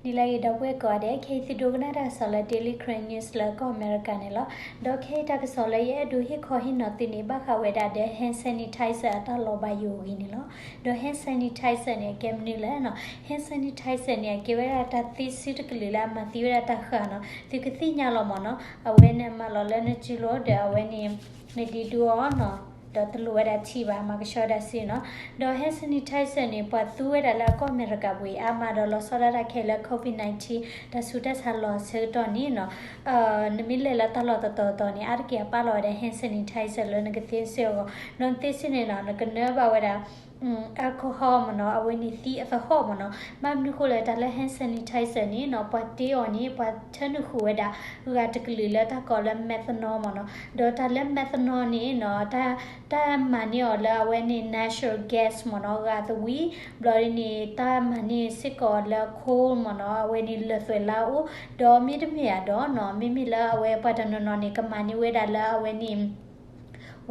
နံၤလၢအဂ့ၤ ဒီပုၢ်ဝဲၢ်ကိးဂၤဒဲး, ခဲအံၤသုဒိကနၣ်တၢ်ကစီၣ်လၢ Daily Karen News လၢကီၢ်အမဲရကၤန့ၣ်လီၤ. ဒီးခဲအံၤတၢ်ကစီၣ်လၢယအဲၣ်ဒိးဟ့ၣ်ခီဟ့ၣ်နီၤသုန့ၣ် ဘၣ်ဃးဝဲဒၣ်ဒီး hand sanitizer အတၢ်လီၤဘၣ်ယိၣ်အဂ့ၢ်န့ၣ်လီၤ. ဒီး hand sanitizer န့ၣ် အကဲမနုၤလဲၣ်နီၤ. hand sanitizer န့ၣ် အကဲဝဲဒၣ်တၢ်သ့စုတကလုာ်လၢအမၤသံဝဲဒၣ်တၢ်ဃၢ်နီၤ. သုကသ့ၣ်ညါလီၤမ့ၢ်နီၤ, အဝဲန့ၣ်မၤလီၤလၢနစုလိၤဒီးအဝဲန့ၣ် နဒ့ဒိအီၤနီၤ, ဒီးတလိၣ်ဝဲဒၣ်ထံဘၣ် မၤကဆှီဒၣ်စုနီၤ.ဒီး hand sanitizer န့ၣ် ပှၤသူဝဲဒၣ်လၢကီၢ်အမဲရကၤပူၤအံၤအါမး ဒီးလီၤဆီဒၣ်တၢ်ခဲလၢ COVID nineteen တၢ်ဆူးတၢ်ဆါလီၤအဆၢကတီၢ်န့ၣ်နီၤ, နမ့ၢ်လဲၤလၢတၢ်လီၢ်တတီၤတီၤန့ၣ် အါတက့ၢ်အပာ်လီၤဝဲဒၣ် hand sanitizer လၢနကသ့စုအဂီၢ်, ဒီးနသ့စုန့ၣ်နီၤ နကနၢဘၣ်ဝဲဒၣ် alcohol မ့ၢ်နီၤ, အဝဲန့ၣ်သံအသဟီၣ်မ့ၢ်နီၤ. ဘၣ်မနုၤဃိလဲၣ် တၢ်လၢ hand sanitizer န့ၣ်နီၤ ပှၤတ့အီၤန့ၣ် ပှၤထၢနုာ်ဃုာ်ဝဲဒၣ် ဂၤတကလုာ်လၢတၢ်ကိးလၢ methanol မ့ၢ်နီၤ. ဒီးတၢ်လၢ methanol န့ၣ်နီၤ တၢ်မၤန့ၢ်အီၤလၢအဝဲန့ၣ် natural gas မ့ၢ်နီၤ, ဂၤသဝံ, ဘျီဒ်န့ၣ် တၢ်မၤန့ၢ်စ့ၢ်ကီးလၢ coal မ့ၢ်နီၤ, အဝဲန့ၣ်လၢသွဲၣ်လၢအအိၣ်, ဒီးမ့တမ့ၢ်ဧါဒီးနီၤ မ့မ့ၢ်လၢအဝဲပှၤတနီၤနီၤန့ၣ် ကမၤန့ၢ်ဝဲဒၣ်လၢအဝဲန့ၣ်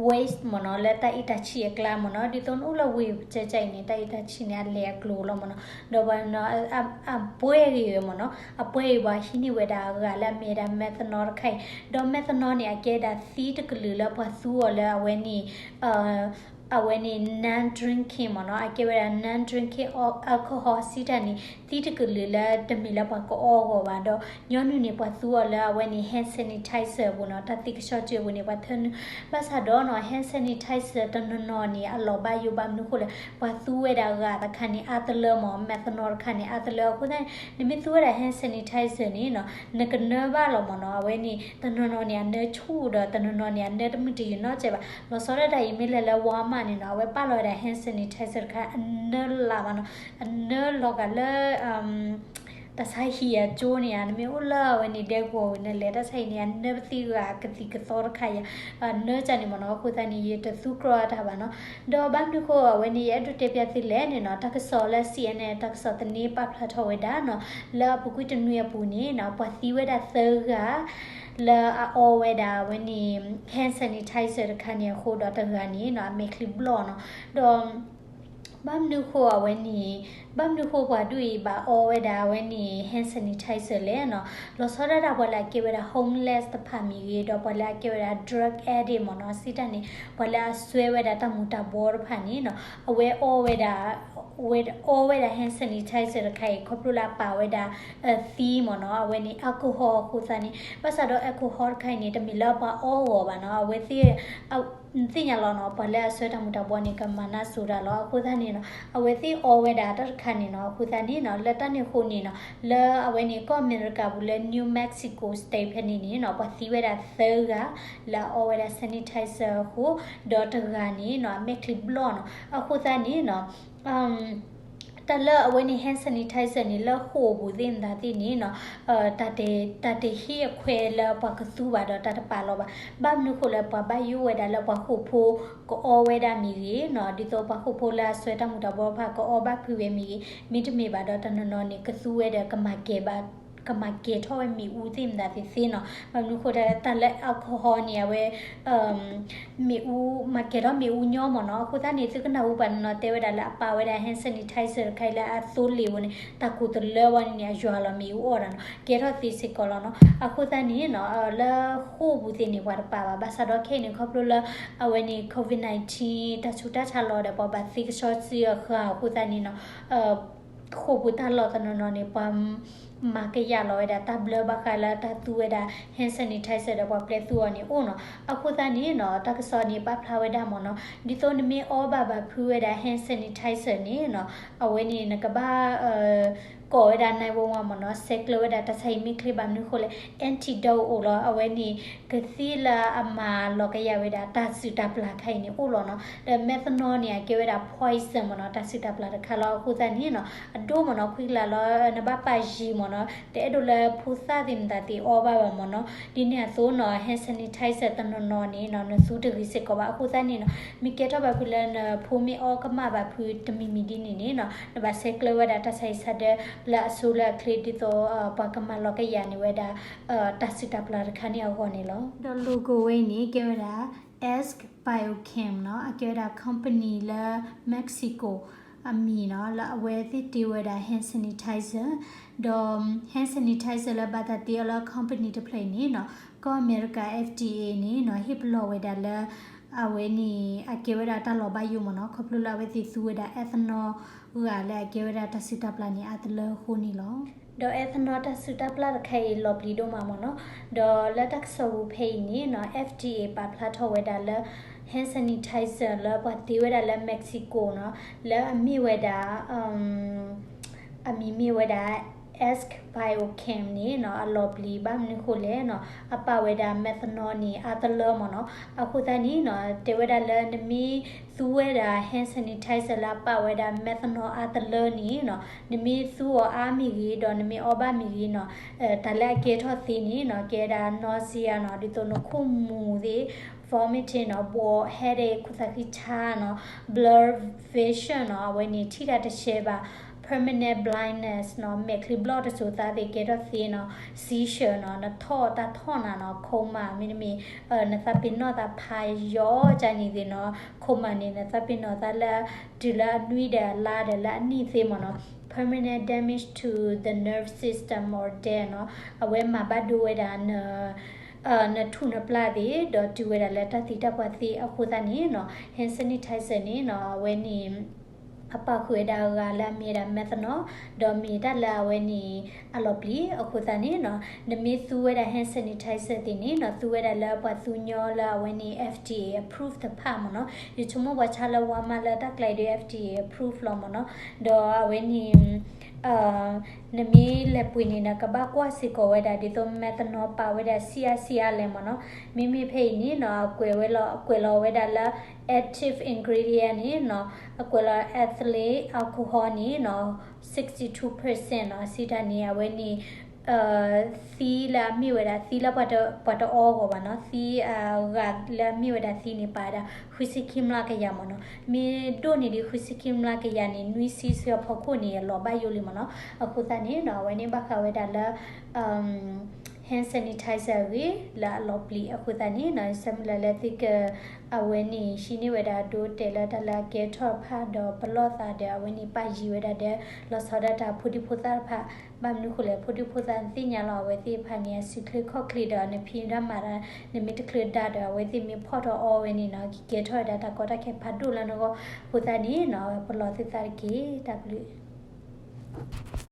waste မ့ၢ်နီၤ, လၢတၢ်အ့ၣ်တၢ်ဆံးအကျါမ့ၢ်နီၤ, ဒ်သိးနအိၣ်လၢဝ့ၢ်ပူၤကဲကဲအံၤန့ၣ် တၢ်အ့ၣ်တၢ်ဆံးန့ၣ် အလဲၤအကျိၤလီၤမ့ၢ်နီၤ. ဒီးပှၤနီၤ အပှဲၤဂ့ၤဝဲမ့ၢ်နီၤ, အပှဲၤဂ့ၤပှၤဟံးန့ၢ်ဝဲဒၣ်အဂၤလၢအမ့ၢ်ဝဲဒၣ် methanol တခါအံၤ, ဒီး methanol န့ၣ် အကဲဝဲဒၣ်သံတကလုာ်လၢပှၤသူအီၤလၢအဝဲန့ၣ် အဝဲန့ၣ် non drinking မ့ၢ်နီၤ, အကဲဝဲဒၣ် non drinking alcohol စံးတၢ်န့ၣ် သံတကလုာ်လၢတမ့ၢ်လၢပှၤကအီအဂီၢ်ဘၣ်ဒီး ညီနုၢ်န့ၣ် ပှၤသူအီၤလၢအဝဲန့ၣ် hand sanitizer အပူၤနီၤ, တၢ်သံကဆှီကၠိအပူၤန့ၣ် ပှၤထၢနုာ်, ဘၣ်ဆၣ်ဒီးနီၤ hand sanitizer တနီၤနီၤန့ၣ် အလီၤဘၣ်ယိၣ်ဘၣ်မနုၤဃိလဲၣ်, ပှၤသူဝဲဒၣ်ဂၤတခါန့ၣ် အါတလၢမ့ၢ် methanol တခါန့ၣ် အါတလၢအဃိသတးန့ၣ် နမ့ၢ်သူဝဲဒၣ် hand sanitizer န့ၣ်နီၤ နကနၢဘၣ်လီၤမ့ၢ်နီၤ, အဝဲန့ၣ် တနီၤနီၤန့ၣ် အနၢဆူၣ်ဒီး တနီၤနီၤန့ၣ် အနၢတမုာ်တယုာ်နီတစဲးဘၣ်, လီၤဆီဒၣ်တၢ်အံၤမ့ၢ်လဲၤလၢ Walmart န့ၣ်နီၤ အဝဲပာ်လီၤဝဲဒၣ် hand sanitizer တခါ အနၢလၢ်ဘၣ်နီၤ, အနၢလီၤဂာ်လၢ တၢ်ဆါဟံၣ်အကၠိန့ၣ်ဧါ, နမ့ၢ်အိၣ်လၢအဝဲန့ၣ်ဒဲကဝီၤဝံၤနလဲၤတၢ်ဆါဟံၣ်န့ၣ် အနၢပသံဂၤကသံၣ်ကသီတခါယၤ, နၢကၢ်န့ၣ်မ့ၢ်နီၤ, အဃိသတးန့ၣ် ယတသူကြီတၢ်ဘၣ်နီၤ. ဒီးဘၣ်မနုၤဃိအဝဲန့ၣ် ယအဲၣ်ဒိးတဲပျၢ်သုလဲၣ်န့ၣ်နီၤ, တၢ်ကစီၣ်လၢ C N N တၢ်ကစီၣ်သန့ပာ်ဖျါထီၣ်ဝဲဒၣ်နီၤ, လၢအပူၤကွံာ်တနွံအပူၤန့ၣ်နီၤ ပှၤသံဝဲဒၣ်သၢဂၤ လၢအအီဝဲဒၣ်အဝဲန့ၣ် hand sanitizer တခါန့ၣ်အဃိဒီးတဂၤန့ၣ်နီၤ အမဲာ်ချံဘျီၣ်နီၤ, ဒီး ဘၣ်မနုၤဃိအဝဲန့ၣ်, ဘၣ်မနုၤဃိပှၤဒ်အံၤဘၣ်အီဝဲဒၣ်အဝဲန့ၣ် hand sanitizer လဲၣ်နီၤ, လီၤဆီဒၣ်တၢ်ပှၤလၢအကဲဝဲဒၣ် homeless တဖၣ်မ့ၢ်ဂ့ၤ ဒီးပှၤလၢအကဲဝဲဒၣ် drug addict မ့ၢ်နီၤ, စံးတၢ်န့ၣ် ပှၤလၢအစွဲဝဲဒၣ်တၢ်မူၤတၢ်ဘှီတဖၣ်န့ၣ် အဝဲအီဝဲဒၣ် ဝဲအီဝဲဒၣ် hand sanitizer တခါအံၤ ခီဖျိလၢအပာ်ဝဲဒၣ် သံမ့ၢ်နီၤ, အဝဲန့ၣ် alcohol အဃိသတးန့ၣ်, ဘၣ်ဆၣ်ဒီး alcohol တခါအံၤန့ၣ် တမ့ၢ်လၢပှၤအီအဂီၢ်ဘၣ်နီၤ, အဝဲသ့ၣ် သ့ၣ်ညါလီၤနီၤ, ပှၤလၢအစွဲတၢ်မူၤတၢ်ဘှီန့ၣ် ကမၤနၢ်စိၤတၢ်လီၤ. အဃိသတးန့ၣ်နီၤ အဝဲသ့ၣ်အီဝဲဒၣ်တၢ်တခါန့ၣ်နီၤ, အဃိသတးန့ၣ်နီၤ လၢတၢ်န့ၣ်အဃိန့ၣ်နီၤ လၢအဝဲန့ၣ် ကီၢ်အမဲရကၤပူၤလၢ New Mexico State ဖဲန့ၣ်န့ၣ်နီၤ ပှၤသံဝဲဒၣ်သၢဂၤ လၢအအီဝဲဒၣ် sanitizer အဃိ, ဒီးတဂၤန့ၣ်နီၤ အမဲာ်ချံဘျီၣ်နီၤ. အဃိသတးန့ၣ်နီၤ တၢ်လၢအဝဲန့ၣ် hand sanitizer န့ၣ် လၢဃိာ်ပူၤသ့ၣ်မတၤသ့ၣ်န့ၣ်နီၤ တၢ်တဟ့ၣ်အခွဲးလၢပှၤကသူဘၣ်ဒီး တၢ်တပာ်လီၤဘၣ်. ဘၣ်မနုၤဃိလၢပှၤဘၣ်ယိၣ်ဝဲဒၣ်လၢပှၤဃိာ်ဖိကအီဝဲဒၣ်မ့ၢ်ဂ့ၤနီၤ, ဒ်သိးပှၤဃိာ်ဖိလၢအစွဲတၢ်မူၤတၢ်ဘှီတဖၣ်ကအီဘၣ်ဖုးဝဲမ့ၢ်ဂ့ၤ, မ့တမ့ၢ်ဘၣ်ဒီး တနီၤနီၤန့ၣ် ကသူဝဲဒီးကမၤကဲၤဘၣ် ကမၤကဲၤထီၣ်ဝဲမ့ၣ်အူသ့ၣ်မတၤသ့ၣ်သ့နီၤ. ဘၣ်မနုၤဃိ တၢ်လၢ alcohol န့ၣ် အဝဲ မ့ၣ်အူ မၤကဲၤထီၣ်မ့ၣ်အူညီမ့ၢ်နီၤ. အဃိသတးန့ၣ် သုကနၢ်ဟူပှၤနီၤနီၤတဲဝဲဒၣ်လၢအပာ်ဝဲဒၣ် hand sanitizer တခါအံၤလၢအသိလ့ၣ်ဧိၤန့ၣ် တၢ်ကိၢ်တလၢဝဲန့ၣ်န့ၣ် အယွၤလီၤမ့ၣ်အူအီၣ်တၢ်နီၤ ကဲထီၣ်သ့စ့ၢ်ကီးလီၤနီၤ. အဃိသတးန့ၣ်နီၤ လၢဃိာ်ပူၤသ့ၣ်န့ၣ် ပှၤတပာ်ဘၣ်. ဘၣ်ဆၣ်ဒီးခဲအံၤန့ၣ် ခီဖျိလၢ အဝဲန့ၣ် COVID nineteen တၢ်ဆူးတၢ်ဆါလီၤဒီး ပှၤဘၣ်သ့ကဆှီစုအဃၢၤအဃိသတးန့ၣ်နီၤ ဃိာ်ပူၤတၢ်လီၢ်တနီၤနီၤန့ၣ် ပှၤမၤကယာ်လီၤဝဲဒၣ်တၢ်ဘျၢဘၣ်ဃးလၢတၢ်သူဝဲဒၣ် hand sanitizer ဒီးပှၤပျဲသူအီၤန့ၣ်အိၣ်နီၤ. အဃိသတးန့ၣ်နီၤ တၢ်ကစီၣ်န့ၣ်ပာ်ဖျါဝဲဒၣ်မ့ၢ်နီၤ ဒ်သိးနမ့ၢ်အီဘၣ်ဘၣ်ဖုးဝဲဒၣ် hand sanitizer န့ၣ်နီၤ အဝဲန့ၣ်နကဘၣ် ကိးဝဲဒၣ် nine one one မ့ၢ်နီၤ ဆဲးကျၢဝဲဒၣ်တၢ်ဆါဟံၣ်မ့ၢ်ချ့ဘၣ်မနုၤဃိလဲၣ် antidote အိၣ်လီၤ. အဝဲန့ၣ် ကသံၣ်လၢအမၤလီၤကယာ်ဝဲဒၣ်တၢ်စုၣ်တၢ်ပျၢ်တခါအံၤန့ၣ်အိၣ်လီၤနီၤ. ဒီး methanol န့ၣ် အကဲဝဲဒၣ် poison မ့ၢ်နီၤ တၢ်စုၣ်တၢ်ပျၢ်တခါလီၤ. အဃိသတးန့ၣ်နီၤ အဒိမ့ၢ်နီၤ ခွံကလးလီၤ နဘၣ်ပာ်ယံၤမ့ၢ်နီၤ တအဲၣ်ဒိးလၢဖိသၣ်သ့ၣ်မတၤသ့ၣ်အီဘၣ်ဘၣ်မ့ၢ်နီၤ. ဒ်န့ၣ်အသိးနီၤ hand sanitizer တနီၤနီၤန့ၣ်နီၤ နသူတဂ့ၤစ့ၢ်ကီးဘၣ်. အဃိသတးန့ၣ်နီၤ မ့ၢ်ကဲထီၣ်ဘၣ်ဖုးလၢနဖိမ့ၢ်အီကမၣ်ဘၣ်ဖုးတမံၤမံၤဒ်န့ၣ်န့ၣ်နီၤ နဘၣ်ဆဲးကျၢဝဲဒၣ်တၢ်ဆါဟံၣ်ဆါဒၢလၢအဆိလၢအချ့ဒ်သိး ပှၤကမၤလီၤကယာ်န့ၢ်ဝဲဒၣ် တၢ်စုၣ်တၢ်ပျၢ်တခါန့ၣ်အဂီၢ်န့ၣ်လီၤ. ဒီး logo ဝဲအံၤန့ၣ် ကဲဝဲဒၣ် Ask Biochem နီၤ အကဲဝဲဒၣ် company လၢ Mexico အမံၤနီၤ လၢအဝဲသ့ၣ်တ့ဝဲဒၣ် hand sanitizer ဒီး hand sanitizer လၢဘၣ်တၢ်တ့အီၤလၢ company တဖျၢၣ်အံၤန့ၣ်နီၤ ကီၢ်အမဲရကၤ F D A န့ၣ်နီၤ ဟ့ၣ်ပလီၢ်ဝဲဒၣ်လၢ အဝဲန့ၣ် အကဲဝဲဒၣ်တၢ်လီၤဘၣ်ယိၣ်မ့ၢ်နီၤ ခီဖျိလၢအဝဲသ့ၣ်သူဝဲဒၣ် ethanol ဂၤလၢအကဲဝဲဒၣ်တၢ်စုၣ်တၢ်ပျၢ်န့ၣ် အါတလၢအဃိန့ၣ်လီၤ. ဒီး ethanol တၢ်စုၣ်တၢ်ပျၢ်တခါအံၤ လီၤပျံၤဒိၣ်မးမ့ၢ်နီၤ, ဒီးလၢတၢ်ကစီၣ်ပူၤဖဲအံၤန့ၣ်နီၤ F D A ပာ်ဖျါထီၣ်ဝဲဒၣ်လၢ hand sanitizer လၢပှၤတ့ဝဲဒၣ်လၢ Mexico နီၤ လၢအမ့ၢ်ဝဲဒၣ် အမံၤမ့ၢ်ဝဲဒၣ် Ask Biochem န့ၣ်နီၤ အလီၤပျံၤဘၣ်မနုၤဃိလဲၣ်နီၤ အပာ်ဝဲဒၣ် methanol န့ၣ် အါတလၢမ့ၢ်နီၤ, အဃိသတးန့ၣ်နီၤ တဲဝဲဒၣ်လၢနမ့ၢ်သူဝဲဒၣ် hand sanitizer လၢအပာ်ဝဲဒၣ် methanol အါတလၢန့ၣ်နီၤ နမ့ၢ်သူအီၤအါမ့ၢ်ဂ့ၤ ဒီးနမ့ၢ်အီဘၣ်မ့ၢ်ဂ့ၤနီၤ တၢ်လၢအကဲထီၣ်သ့န့ၣ်နီၤ ကဲဒၣ် nausea နီၤ ဒ်သိးနခိၣ်မူၤသ့ၣ် vomiting နီၤ bald headache ခိၣ်သးဃံဆါနီၤ blurred vision နီၤ အဝဲန့ၣ်ထံၣ်တၢ်တရှဲဘၣ် permanent blindness နီၤ မဲာ်ချံဘျီၣ်တစိၤသးသ့ၣ်ကဲထီၣ်သ့နီၤ seizure နီၤ နထီၣ်တၢ်ထီၣ်နၤနီၤ coma မ့တမ့ၢ် နသးပ့ၤနီၣ်သးဖးယိာ်ကန့ၣ်သ့ၣ်နီၤ coma န့ၣ် နသးပ့ၤနီၣ်သးလၢ တုၤလၢအနွံဒီးအလါဒီးလၢအနံၣ်သ့မ့ၢ်နီၤ permanent damage to the nerve system or death နီၤ အဝဲမၤဘၣ်ဒိဝဲဒၣ် နထူၣ်နပျၢ်သ့ၣ် ဒီးတုၤဝဲဒၣ်လၢတၢ်သံတၢ်ပှၢ်သ့အဃိသတးန့ၣ်နီၤ hand sanitizer န့ၣ်နီၤ အဝဲန့ၣ် အပာ်ဃုာ်ဝဲဒၣ်အဂၤလၢအမ့ၢ်ဝဲဒၣ် methanol ဒီးမ့ၢ်တၢ်လၢအဝဲန့ၣ် အလီၤပျံၤအဃိသတးန့ၣ်နီၤ နမ့ၢ်သူဝဲဒၣ် hand sanitizer သ့ၣ်န့ၣ်နီၤ သူဝဲဒၣ်လၢပှၤသူညီလၢအဝဲန့ၣ် F D A approve တဖၣ်မ့ၢ်နီၤ ယဆိကမိၣ်ပှၤဆါလၢ Walmart လၢတၢ်ကျဲဒုး F D A approve လီၤမ့ၢ်နီၤ ဒီးအဝဲန့ၣ် နမ့ၢ်လဲၤပှ့ၤန့ၣ် နကဘၣ်ကွၢ်စ့ၢ်ကီးဝဲဒၣ် ဒ်သိး methanol ပာ်ဝဲဒၣ် ဆံးအါဆံးအါလဲၣ်မ့ၢ်နီၤ မ့မ့ၢ်ဖဲအံၤန့ၣ်နီၤ အကွဲးဝဲလီၤ အကွဲးလီၤဝဲဒၣ်လၢ active ingredient န့ၣ်နီၤ အကွဲးလီၤ ethyl alcohol န့ၣ်နီၤ sixty two percent နီၤ စံးတၢ်န့ၣ် အဝဲန့ၣ် သံလၢအမ့ၢ်ဝဲဒၣ် သံလၢပှၤတအီဂီၢ်ဘၣ်နီၤ သံအဂၤလၢအမ့ၢ်ဝဲဒၣ်သံန့ၣ် ပာ်ဝဲဒၣ် ဃုဆံခံမျးကယၤမ့ၢ်နီၤ မ့ၢ်ဒိၣ်န့ၢ်ဒံး ဃုဆံခံမျးကယၤန့ၣ် နွံဆံဆၢဖီခိၣ်န့ၣ် အလီၤဘၣ်ယိၣ်လံမ့ၢ်နီၤ အဃိသတးန့ၣ်နီၤ အဝဲန့ၣ်ဘၣ်ဃးဝဲဒၣ်လၢ hand sanitizer အဂ့ၢ် လၢအလီၤပျံၤအဃိသတးန့ၣ်နီၤ ဆၢမုၢ်လၢ်လၢသုက အဝဲန့ၣ် ဟံးန့ၢ်ဝဲဒၣ်ဒိတဲာ်လၢတၢ်လၢအကဲထီၣ်တဖၣ်ဒီး ပလီၢ်သးဒီး အဝဲန့ၣ်ပာ်ယံၤဝဲဒၣ်ဒီး လီၤဆီဒၣ်တၢ်ဖိဒံဖိသၣ်တဖၣ် ဘၣ်မနုၤဃိလဲၣ် ဖိဒံဖိသၣ်သ့ၣ်ညါလီၤ အဝဲသ့ၣ်တဖၣ်န့ၣ် အစုချ့ခီၣ်ချ့ဒီး နဖံးတၢ်မၤတၢ် နမ့ၢ်တချုးဒါဒီး အဝဲသ့ၣ်မ့ၢ်ဖီၣ်ထီၣ်အီဝဲန့ၣ်နီၤ ကကဲထီၣ်ဝဲဒၣ်တၢ်ကီတၢ်ခဲဖးဒိၣ်လၢနဂီၢ် အဃိသတးန့ၣ်နီၤ ပလီၢ်သုသးတက့ၢ် တၢ်ဘျုး